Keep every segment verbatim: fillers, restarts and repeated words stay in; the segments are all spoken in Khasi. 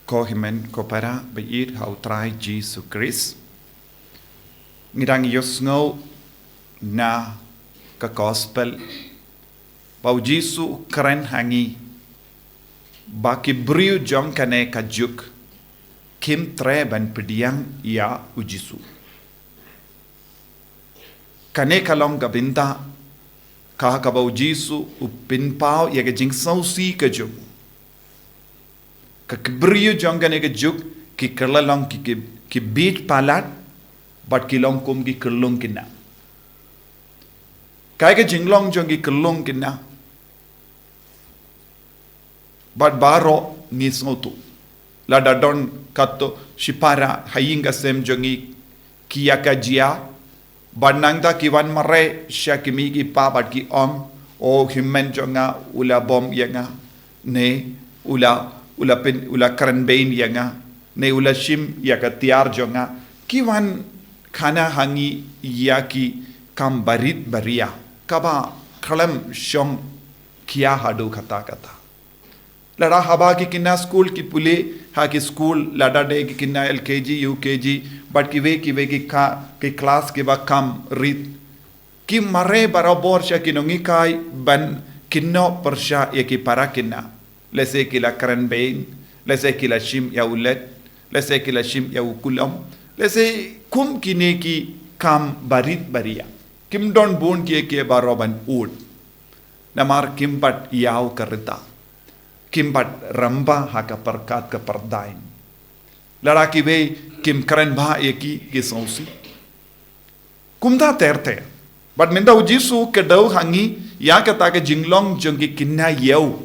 Ko hynmen ko para ba ïeit ha u Trai Jisu Khrist. Ngi dang ïohsngew na ka gospel ba u Jisu u kren ha ngi ba ki briew jong kane ka juk kim treh ban pdiang ïa u Jisu. Kane ka long ka bynta ka kaba u Jisu u pynpaw ïa ka jingsngewsih ka jong u. Ka ki briew jong kane ka juk ki kylla long ki, ki, ki bieit palat bad ki long kum ki kyllung kynna. Kaei ka jinglong jong ki kyllung kynna? Bad baroh ngi sngewthuh. Lada don katto shipara ha ïing ka sem jong ngi ki ïa ka jia, bad nangta ki wan mareh sha ki mei ki pa bad ki ong, "O hynmen jong nga u la bom ïa nga, ne u la, u la pyn, u la kren bein ïa nga, ne u la shim ïa ka tiar jong nga." Ki wan khana ha ngi ïa ki kam barit baria kaba khlem shong khia haduh katta katta. Lada haba ki kynna skul ki pule ha ki skul, lada dei ki kynna L K G, U K G, bad kiwei kiwei ki ka, ki klas kiba kam rit, ki mareh barabor sha ki nonghikai ban kynnoh pyrshah ïa ki para kynna. Lehse ki la kren bein, lehse ki la shim ïa u leit, lehse ki la shim ïa u kulom, lehse kum kine ki kam barit baria. Kim don bun kiei kiei baroh ban ud. Namar kim pat ïaw ka rta. Kim pat ramba ha ka pyrkhat ka pyrdain. Lada kiwei kim kren bha ïa ki, ki sngewsih. Kumta ter ter. Bad mynta u Jisu u kdew ha ngi ïa kata ka jinglong jong ki kynna ïew.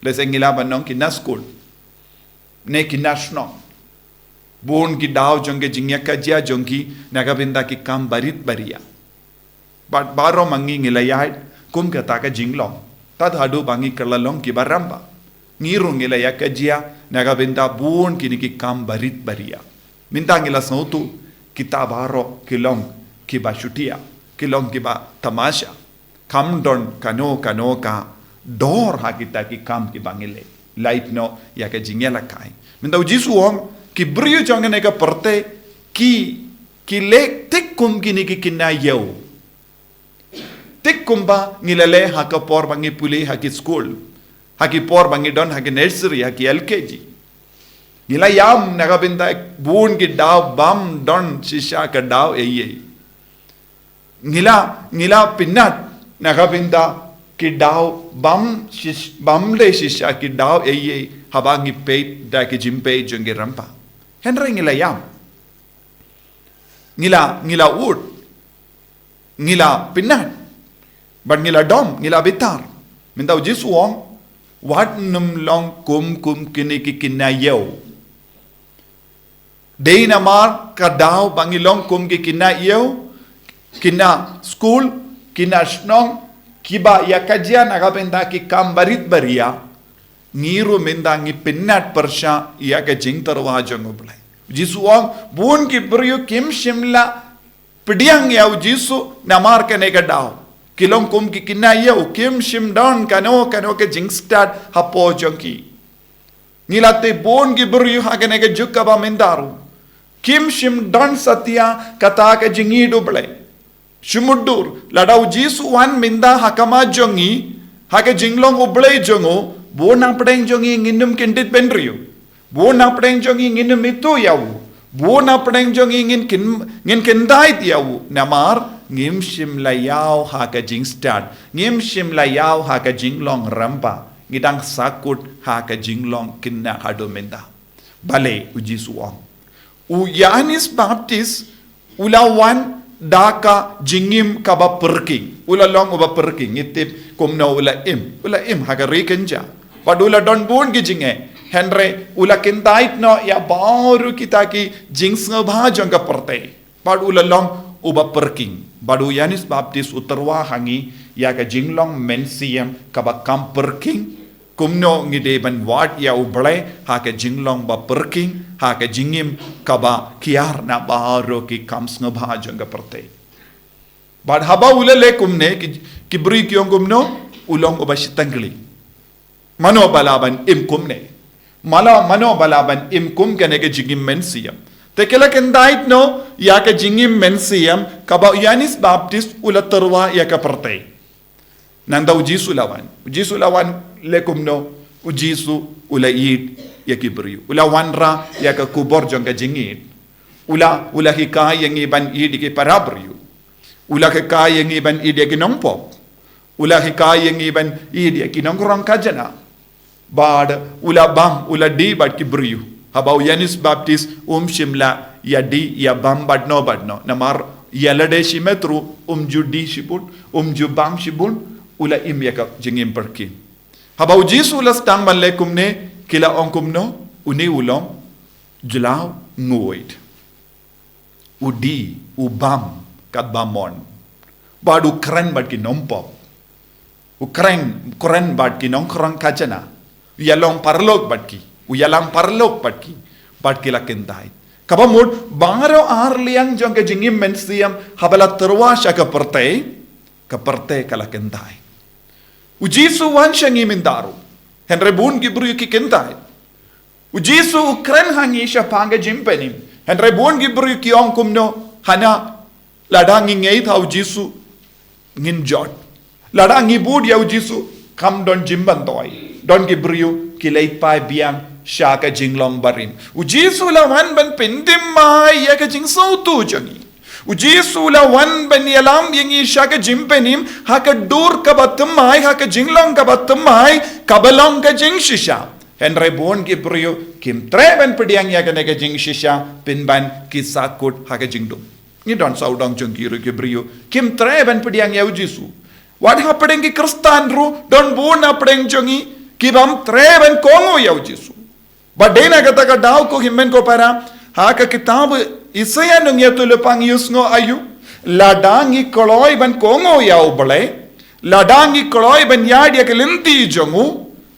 Lehse ngi lah ban ong kynna skul, ne kynna shnong. Bun ki daw jong ki jingïakajia jong ki na ka bynta ki kam barit baria. Bad baroh ma ngi ngi la ïaid kum kata ka jinglong. Tad haduh ba ngi kylla long kiba ramba. Ngi ruh ngi la ïakajia na ka bynta bun kine ki kam barit baria. Mynta ngi la sngewthuh kita baroh ki long kiba shutia, ki long kiba tamasha. Kam don kano kano ka dor ha kita ki kam kiba ngi leh. Lait noh ïa ka jingïalehkai. Mynta u Jisu u ong, ki briew jong kane ka pyrthei ki, ki leh thik kum kine ki kynna ïew. Thik kumba ngi la leh ha ka por ba ngi pule ha ki skul, ha ki por ba ngi don ha ki nursery, ha ki L K G. Ngi la ïam na ka bynta bun ki daw bym don shisha ka daw eiei. Ngi la, ngi la pynnat na ka bynta ki daw bym shish-, bym dei shisha ki daw eiei haba ngi peit da ki jingpeit jong ki rympa. Hynrei ngi la ïam. Ngi la, ngi la ud. Ngi la pynnat. Bad ngi la dom, ngi la bitar. Mynta u Jisu u ong, wat nym long kum, kum kine ki kynna ïew. Dei namar ka daw ba ngi long kum ki kynna ïew, kynna skul, kynna shnong, kiba ïakajia na ka bynta ki kam barit baria, ngi ruh mynta ngi pynnat pyrshah ïa ka jingtyrwa jong U Blei. U Jisu u ong, bun ki briew kim shym la pdiang ïa u Jisu namar kane ka daw. Ki long kum ki kynna ïew, kim shym don kano kano ka jingstad hapoh jong ki. Ngi la tip bun ki briew ha kane ka juk kaba mynta ruh kim shym don satia kata ka jingïeit U Blei. Shu mutdur, lada u Jisu u wan mynta ha khmat jong ngi, ha ka jinglong U Blei jong u, bun na pdeng jong ngi ngin ym kyndit bynriew. Bun na pdeng jong ngi ngin ym ithuh ïa u. Bun na pdeng jong ngi ngin kyn-, ngin kyndait ïa u. Namar ngim shym la ïaw ha ka jingstad. Ngim shym la ïaw ha ka jinglong rympa. Ngi dang sahkut ha ka jinglong kynna haduh mynta. Balei u Jisu u ong? U Ïoannis Baptis u la wan da ka jingim kaba pyrkhing. U la long uba pyrkhing, ngi tip kumno u la im. U la im ha ka ri kynja. Bad u la don bun ki jingeh. Hynrei u la kyndait noh ïa baroh kita ki jingsngewbha jong ka pyrthei. Bad u la long uba pyrkhing. Bad u Ïoannis Baptis u tyrwa ha ngi ïa ka jinglong mynsiem kaba kham pyrkhing. Kumno ngi dei ban wad ïa U Blei ha ka jinglong ba pyrkhing, ha ka jingim kaba kiar na baroh ki kam sngewbha jong ka pyrthei. Bad haba u la leh kumne, ki, ki briew ki ong kumno, u long uba shiteng kylli. Mano ba lah ban im kumne? Mala mano ba la ban im kum kane ka jingim mynsiem. Te ki la kyndait noh ïa ka jingim mynsiem, kaba u Ïoannis Baptist u la tyrwa ïa ka pyrthei. Nangta u Jisu la wan. U Jisu la wan leh kumno? U Jisu u la ïeid ïa ki briew. U la wanrah ïa ka kubor jong ka jingïeid. U la, u la hikai ïa ngi ban ïeid ïa ki para briew. U la hikai ïa ngi ban ïeid ïa ki nongpop. U la hikai ïa ngi ban ïeid ïa ki nongkhrong khajna. Bad u la bam, u la die bad ki briew. Haba u Ïoannis Baptist um shym la ïa die ïa bam bad no bad no. Namar ïa lade shimet ruh um ju die shibun, um ju bam shibun, u la im ïa ka jingim pyrkhing. Haba u Jisu u la sdang ban leh kumne, ki la ong kumno? Une u long jyllaw nguid. U die, u bam katba mon. Bad u kren bad ki nongpop. U kren, kren bad ki nongkhrong khajna. U ïalong paralok bad ki. U ïalam paralok bad ki. Bad ki la kyndait. Kaba mut, baroh ar liang jong ka jingim mynsiem, haba la tyrwa sha ka pyrthei, ka pyrthei ka la kyndait. U Jisu wan sha ngi mynta ruh. Hynrei bun ki briew ki kyndait. U Jisu u kren ha ngi shaphang ka jingpynim. Hynrei bun ki briew ki ong kumno? Hana, lada ngi ngeit ha u Jisu, ngin jot. Lada ngi bud ïa u Jisu, kam don jingmyntoi. Don ki briew ki leit phai biang sha ka jinglong barim. U Jisu la wan ban pynthymmai ïa ka jingsngewthuh jong ngi. U Jisu la wan ban ïalam ïa ngi sha ka jingpynim, ha ka dur kaba thymmai, ha ka jinglong kaba thymmai, kaba long ka jingshisha. Hynrei bun ki briew kim treh ban pdiang ïa kane ka jingshisha, pynban ki sahkut ha ka jingdum. Ngi don sawdong jong ki ruh ki briew kim treh ban pdiang ïa u Jisu. Wat hapdeng ki Khristan ruh, don bun hapdeng jong ngi ki bym treh ban kohnguh ïa u Jisu. Bad dei na kata ka daw, ko hynmen ko para, ha ka kitab Isaïah nongïathuhlypa ngi ïohsngew aïu: Lada ngi kloi ban kohnguh ïa U Blei, lada ngi kloi ban ïaid ïa ka lynti jong u,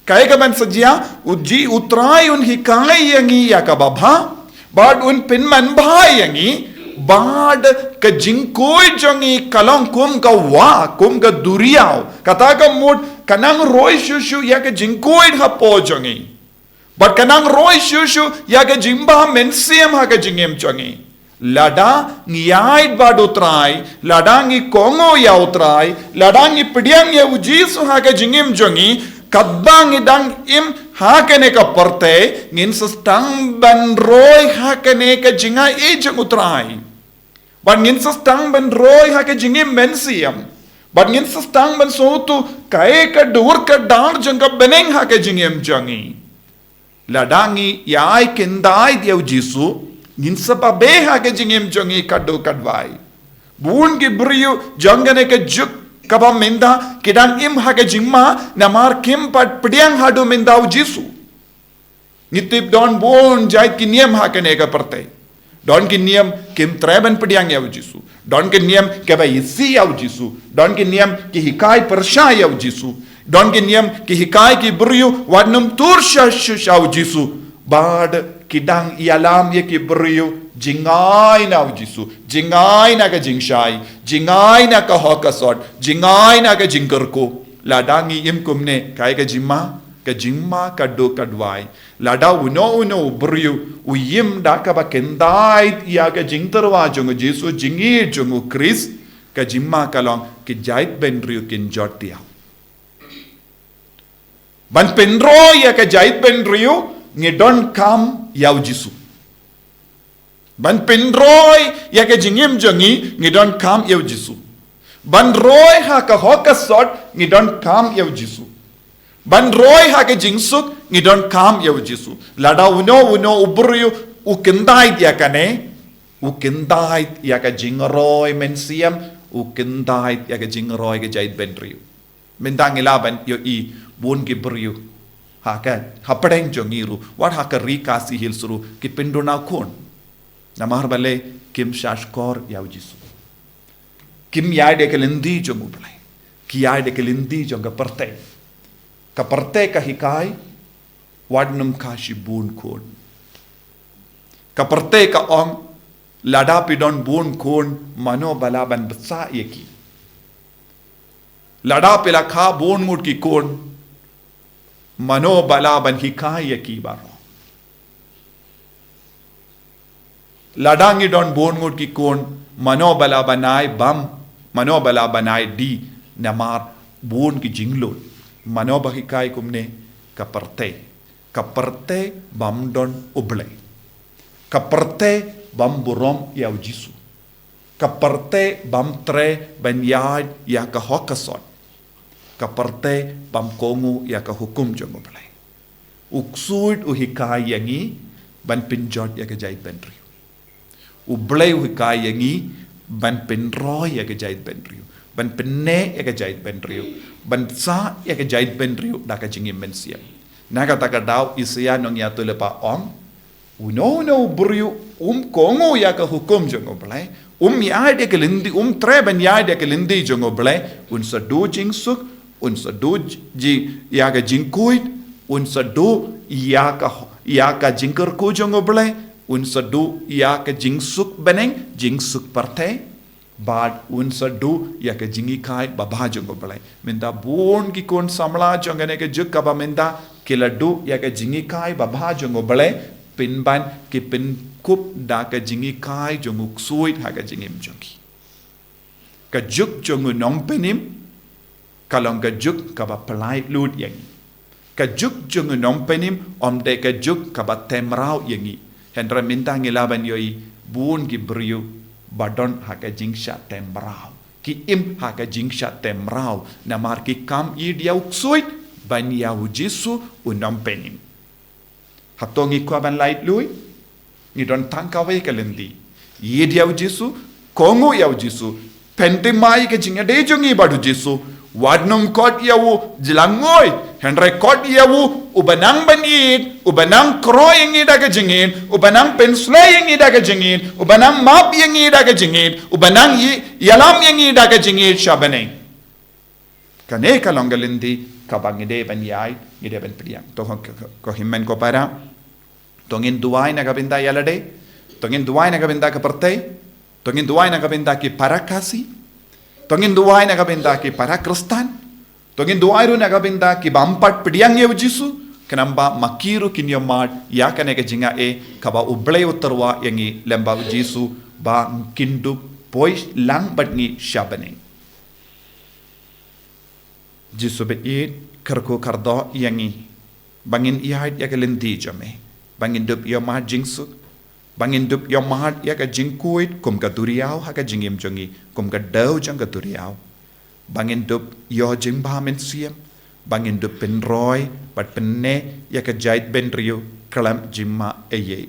kaei kaban sa jia? U Ji-, U Trai un hikai ïa ngi ïa kaba bha, bad un pynman bha ïa ngi. Bad ka jingkhuid jong ngi ka long kum ka wah, kum ka duriaw. Kata ka mut ka nang roi shuh shuh ïa ka jingkhuid hapoh jong ngi. Bad ka nang roi shuh shuh ïa ka jingbha mynsiem ha ka jingim jong ngi. Lada ngi ïaid bad U Trai, lada ngi kohnguh ïa U Trai, lada ngi pdiang ïa u Jisu ha ka jingim jong ngi, katba ngi dang im ha kane ka pyrthei, ngin sa sdang ban roi ha kane ka jingai jong U Trai. Bad ngin sa sdang ban roi ha ka jingim mynsiem. Bad ngin sa sdang ban sngewthuh kaei ka dur ka dar jong ka bneng ha ka jingim jong ngi. Lada ngi ïai kyndait ïa u Jisu, ngin sa babe ha ka jingim jong ngi katto katwai. Bun ki briew jong kane ka juk kaba mynta ki dang im ha ka jingma namar kim pat pdiang haduh mynta u Jisu. Ngi tip don bun jait ki niam ha kane ka pyrthei. Don ki niam kim treh ban pdiang ïa u Jisu. Don ki niam kiba isih ïa u Jisu. Don ki niam ki hikai pyrshah ïa u Jisu. Don ki niam ki hikai ki briew wat nym tur sha, sha, sha u Jisu. Bad ki dang ïalam ïa ki briew jngai na u Jisu. Jngai na ka jingshai. Jngai na ka hok ka sot. Jngai na ka jingkyrkhu. Lada ngi im kumne, kaei ka jingma? Ka jingma katto katwai. Lada uno uno u briew u im da kaba kyndait ïa ka jingtyrwa jong u Jisu, jingïeid jong u Khrist, ka jingma ka long ki jaitbynriew kin jot ïa u. Ban pynroi ïa ka jaitbynriew ngi donkam ïa u Jisu. Ban pynroi ïa ka jingim jong ngi ngi donkam ïa u Jisu. Ban roi ha ka hok ka sot ngi donkam ïa u Jisu. Ban roi ha ka jingsuk ngi donkam ïa u Jisu. Lada uno uno u briew u kyndait ïa kane, u kyndait ïa ka jingroi mynsiem, u kyndait ïa ka jingroi ka jaitbynriew. Mynta ngi lah ban ïohi bun ki briew ha ka, hapdeng jong ngi ruh, wat ha ka Ri Khasi Hills ruh, ki pynduna khun. Namar balei? Kim shahshkor ïa u Jisu. Kim ïaid ïa ka lynti jong u Blei. Ki ïaid ïa ka lynti jong ka pyrthei. Ka pyrthei ka hikai, wat nym kha shibun khun. Ka pyrthei ka ong, lada phi don bun khun, mano ba lah ban bsa ïa ki? Lada phi la kha bun ngut ki khun, mano ba lah ban hikai ïa ki baroh? Lada ngi don bun ngut ki khun, mano ba la banai bam, mano ba la banai di, namar bun ki jinglun. Mano ba hikai kumne? Ka pyrthei. Ka pyrthei bym don U Blei. Ka pyrthei bym burom ïa U Jisu. Ka pyrthei bym treh ban ïaid ïa ka hok ka sot. Ka pyrthei bym kohnguh ïa ka hukum jong U Blei. U ksuid u hikai ïa ngi ban pynjot ïa ka jaitbynriew. U Blei u hikai ïa ngi ban pynroi ïa ka jaitbynriew, ban pynneh ïa ka jaitbynriew, ban sah ïa ka jaitbynriew da ka jingim mynsiem. Na kata ka daw Isaïah nongïathuhlypa u ong, uno uno u briew um kohnguh ïa ka hukum jong U Blei, um ïaid ïa ka lynti, um treh ban ïaid ïa ka lynti jong U Blei, un sa duh jingsuk, un sa duh ji ïa ka jingkhuid, un sa duh ïa ka, ïa ka jingkyrkhu jong U Blei, un sa duh ïa ka jingsuk bneng, jingsuk pyrthei, bad un sa duh ïa ka jinghikai babha jong U Blei. Mynta bun ki khun samla jong kane ka juk kaba mynta ki la duh ïa ka jinghikai babha jong U Blei, pynban ki pynkup da ka jinghikai jong u ksuid ha ka jingim jong ki. Ka juk jong u nongpynim ka long ka juk kaba pynlait lut ïa ngi. Ka juk jong u nongpynim ym dei ka juk kaba tymraw ïa ngi. Hynrei mynta ngi lah ban ïohi bun ki briew ba don ha ka jingshah tymraw. Ki im ha ka jingshah tymraw namar ki kam ïeit ïa u ksuid ban ïa U Jisu u nongpynim. Hato ngi kwah ban lait lut? Ngi don tang kawei ka lynti. Ïeit ïa U Jisu, kohnguh ïa U Jisu, pynthymmai ka jingïadei jong ngi bad U Jisu. Wat nym khot ïa u jyllangoi, hynrei khot ïa u uba nang ban ïeit, uba nang kyrhoi ïa ngi da ka jingïeit, uba nang pynsleh ïa ngi da ka jingïeit, uba nang map ïa ngi da ka jingïeit, uba nang ï-, ïalam ïa ngi da ka jingïeit sha bneng. Kane ka long ka lynti kaba ngi dei ban ïaid, ngi dei ban pdiang. To ko, ko, ko hynmen ko para, to ngin duwai na ka bynta ïa lade, to ngin duwai na ka bynta ka pyrthei, to ngin duwai na ka bynta ki para Khasi, to ngin duwai na ka bynta ki para Khristan, to ngin duwai ruh na ka bynta ki bym pat pdiang ïa U Jisu, khnang ba ma ki ruh kin ïohmad ïa kane ka jingaiei kaba U Blei u tyrwa ïa ngi lem bad U Jisu ba kin dup poi lang bad ngi sha bneng. Jisu ba ïeit, kyrkhu kyrdoh ïa ngi ba ngin ïaid ïa ka lynti jong me, ba ngin dup ïohmad jingsuk, ba ngin dup ïohmad ïa ka jingkhuid kum ka duriaw ha ka jingim jong ngi, kum ka dew jong ka duriaw, ba ngin dup ïoh jingbha mynsiem, ba ngin dup pynroi bad pynneh ïa ka jaitbynriew khlem jingmah eiei.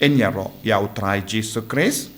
Yn ïaroh ïa U Trai Jisu Khrist.